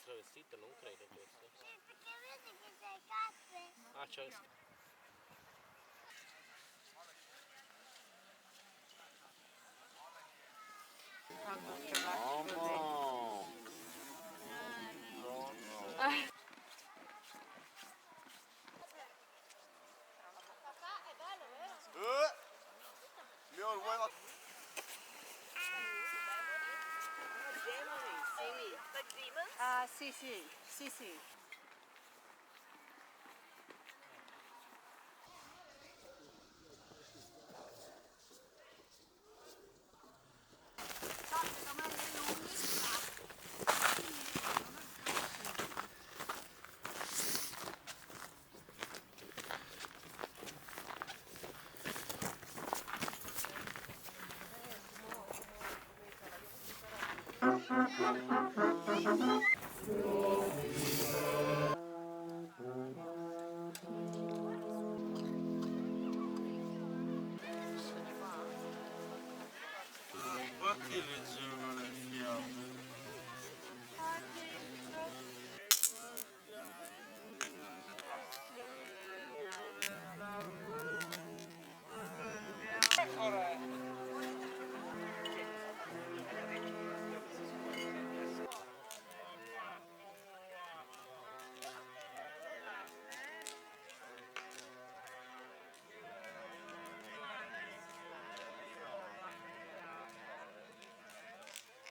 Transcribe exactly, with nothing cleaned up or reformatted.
Travestito, non credo questo. Sì, perché vedi che c'è il gatto? Ah, c'è. Mamma! Eh! Mio, vuoi la... Ah, sì, sì, sì, sì.